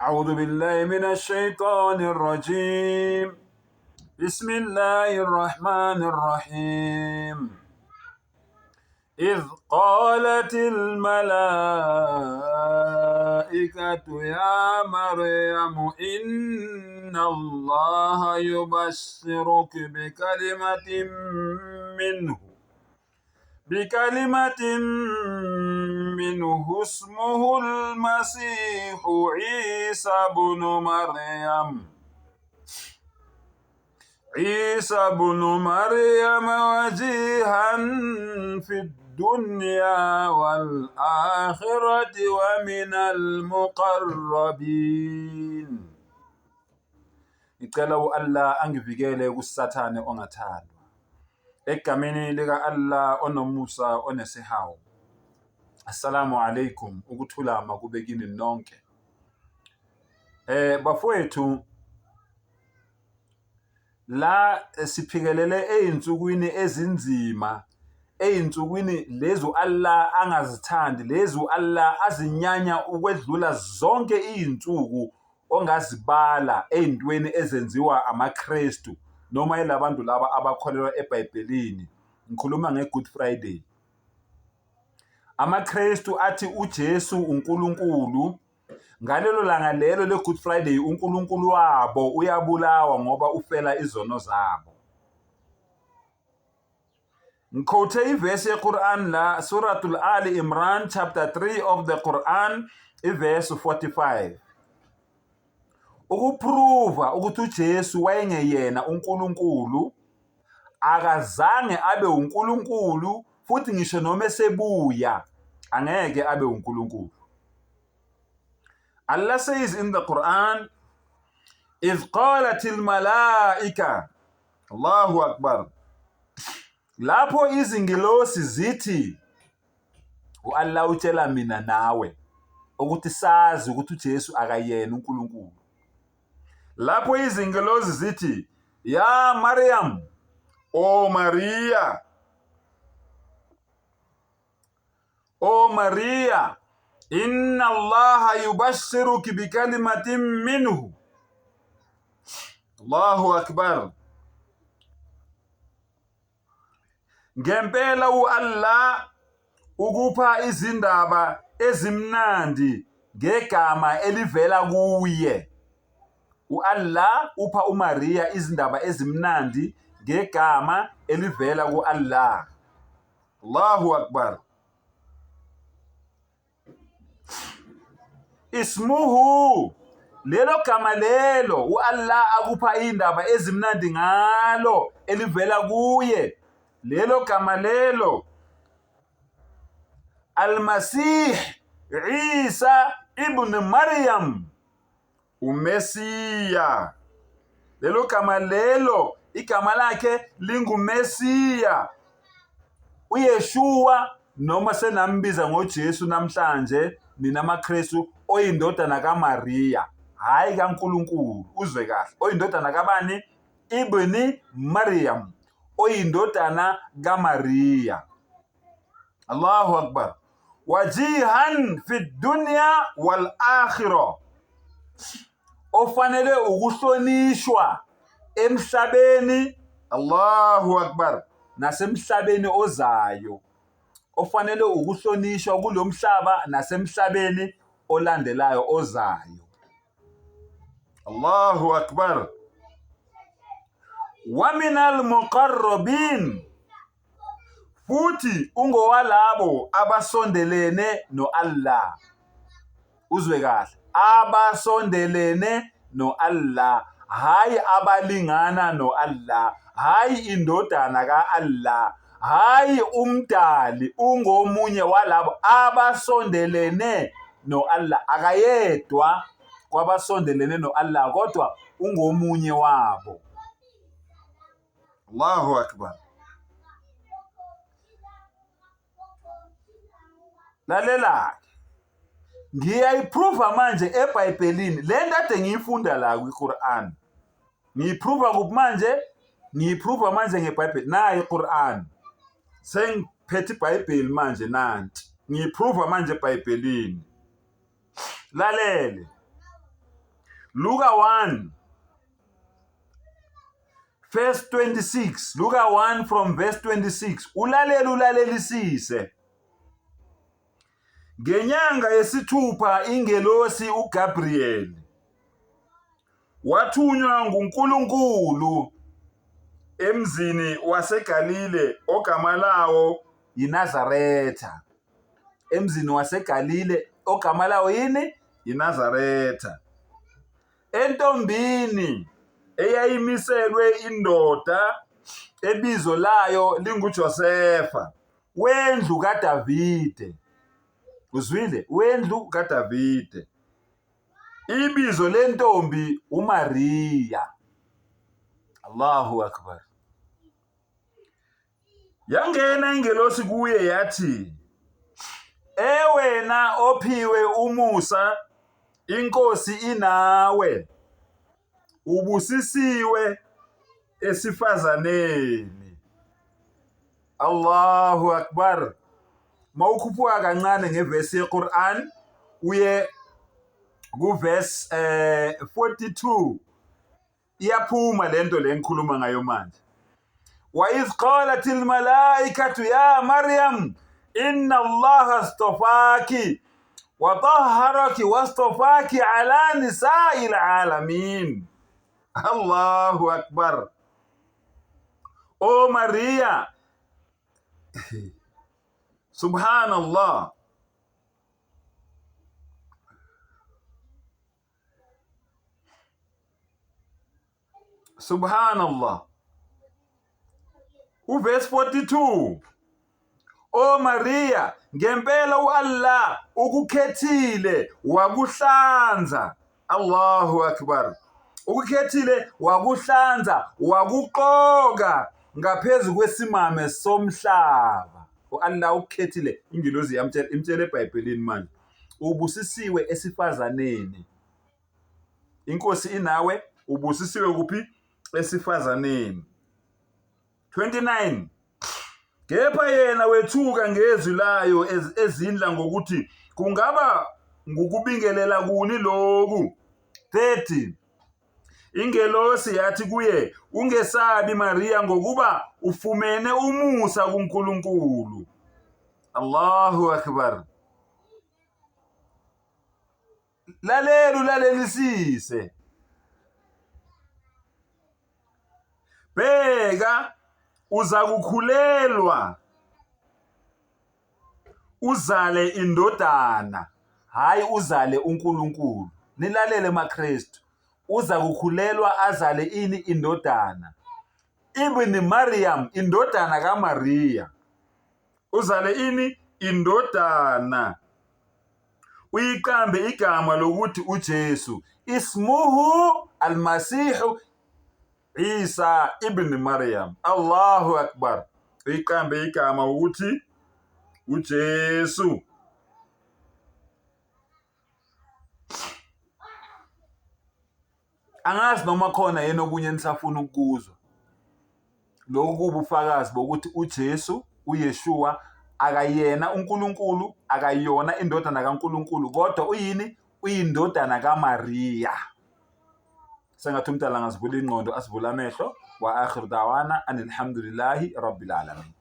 أعوذ بالله من الشيطان الرجيم بسم الله الرحمن الرحيم إذ قالت الملائكة يا مريم إن الله يبشرك بكلمة منه اسمه المسيح عيسى بن مريم وجيها في الدنيا والآخرة ومن المقربين. Ngicela u-Allah angivikele kuSathane ongathandwa. Egameni lika-Allah onomusa onesihawu. Assalamu alaikum, ukuthula makube kini nonke. Bafowethu, la siphikelele ey'nsukwini ezinzima, ey'nsukwini lezi u-Allah angazithandi, lezi u-Allah azinyanya ukwedlula zonke iy'nsuku ongazibala ey'ntweni ezenziwa amaKrestu noma yilabantu laba abakholelwa eBhayibhelini. Ngikhuluma nge-Good Friday. AmaKrestu athi uJesu uNkulunkulu. Ngalelo langa lelo le-Good Friday uNkulunkulu wabo uyabulawa ngoba ufela izono zabo. Ngikhothe ivesi yeQuran la, Suratul Ali Imran chapter 3 of the Quran, ivesi 45. Ukuprova ukuthi uJesu wayengeyena uNkulunkulu, akazange abe uNkulunkulu futhi ngisho noma esebuya angeke abe uNkulunkulu. Allah says in the Quran, إذ قالت الملائكة Allahu Akbar. Lapho izingilosi zithi u-Allah utshela mina nawe ukuthi sazi ukuthi uJesu akayena uNkulunkulu. Lapho izingilosi zithi ya Maryam, o Maria, O Maria, inna Allaha yubashiruki bikalimatin minhu. Allahu Akbar. Ngempela u-Allah ukupha izindaba ezimnandi ngegama elivela kuye. U-Allah upha uMaria izindaba ezimnandi ngegama elivela ku-Allah. Allahu Akbar. Ismuhu, lelo gama lelo u-Allah akupha iy'ndaba ezimnandi ngalo elivela kuye, lelo gama lelo Al-Masih Isa ibn Maryam, uMesiya. Lelo gama lelo, igama lakhe linguMesiya, uYeshua, noma senambiza ngoJesu namhlanje nina maKristu, oyindodana kaMaria, hhayi kaNkulunkulu. Uzwe kahle, oyindodana kabani? Ibni Maryam, oyindodana kaMaria. Allahu Akbar. Wajihan fi dunya wal akhirah, ofanele ukuhlonishwa emhlabeni, Allahu Akbar, nasemhlabeni ozayo, ofanele ukuhlonishwa kulomhlaba nasemhlabeni olandelayo ozayo. Allahu Akbar. Wa minal muqarrabin, futhi ungowalabo abasondelene no-Allah. Uzwe kahle, abasondelene no-Allah, hhayi abalingana no-Allah, hhayi indodana ka-Allah, hhayi umdali, ungomunye walabo abasondelene no-Allah. Akayedwa kwabasondelene no-Allah, kodwa ungomunye wabo. Allahu Akbar. Lalela-ke, ngiyayiphruva manje eBhayibhelini le nto ade ngiyifunda la kwi-Quran. Ngiyiphruva kuphi manje? Ngiyiphruva manje ngeBhayibheli. Nayi iQuran. Sengiphethe iBhayibheli manje nanti. Ngiyiphruva manje eBhayibhelini. Lalele. Luka 1 verse 26. Luka 1 from verse 26. Ulalele ulalelisise. Ngenyanga yesithupha ingelosi uGabriel wathunywa nguNkulunkulu emzini waseGalile ogama lawo yiNazaretha. Emzini waseGalile ogama lawo yini? YiNazaretha. Entombini eyayimiselwe indoda ebizo layo linguJosefa wendlu kaDavide. Uzwile? Wendlu kaDavide. Ibizo lentombi uMariya. Allahu Akbar. Yangena ingelosi kuye yathi, Ewena ophiwe umusa, inkosi inawe, ubusisiwe esifazaneni. Allahu Akbar. Mawukhuphuka kancane ngevesi yeQur'an uye kuverse 42 iyaphuma lento le ngikhuluma ngayo manje. Wa idh qalat almalaikatu ya Maryam inna Allaha astafaki wa tahharaki wastafaki ala nisa'il alamin. Allahu Akbar. O Maria, Subhanallah. Subhanallah. Uverse 42. O Maria, ngempela uAllah ukukhethile wakuhlanza. Allahu Akbar. Ukukhethile wakuhlanza wakuqoka ngaphezu kwesimame somhlaba. UAllah ukukhethile, ingilozi yamtshela imtshela eBhayibhelini manje. Ubusisiwe esifazaneni. Inkosi inawe, ubusisiwe kuphi? Esifazaneni. 29 Kepha yena wethuka ngezwi layo ezindla ngokuthi kungaba ngukubingelela kuni lokhu. 30 Ingelosi yathi kuye, ungesabi Maria ngokuba ufumene umusa kuNkulunkulu. Allahu Akbar. Lalela ulalelisise. Bheka uza kukhulelwa uzale indodana, hayi uzale uNkulunkulu. Nilalele maKristu, uza kukhulelwa azale ini? Indodana. Ibn Maryam, indodana kaMaria. Uzale ini? Indodana. Uyiqambe igama lokuthi uJesu. Ismuhu almasihu Isa ibn Maryam. Allahu Akbar. Uyiqambe igama ukuthi uJesu. Angazi noma khona yini okunye enisafuna ukukuzwa. Lokhu kuwubufakazi bokuthi uJesu, uYeshua, akayena uNkulunkulu, akayona indodana kaNkulunkulu, kodwa uyini? Uyindodana kaMariya. Sengathi umdala angazivula ingqondo, asivule amehlo. Wa akhiru dawana anilhamdulillahi rabbil alamin.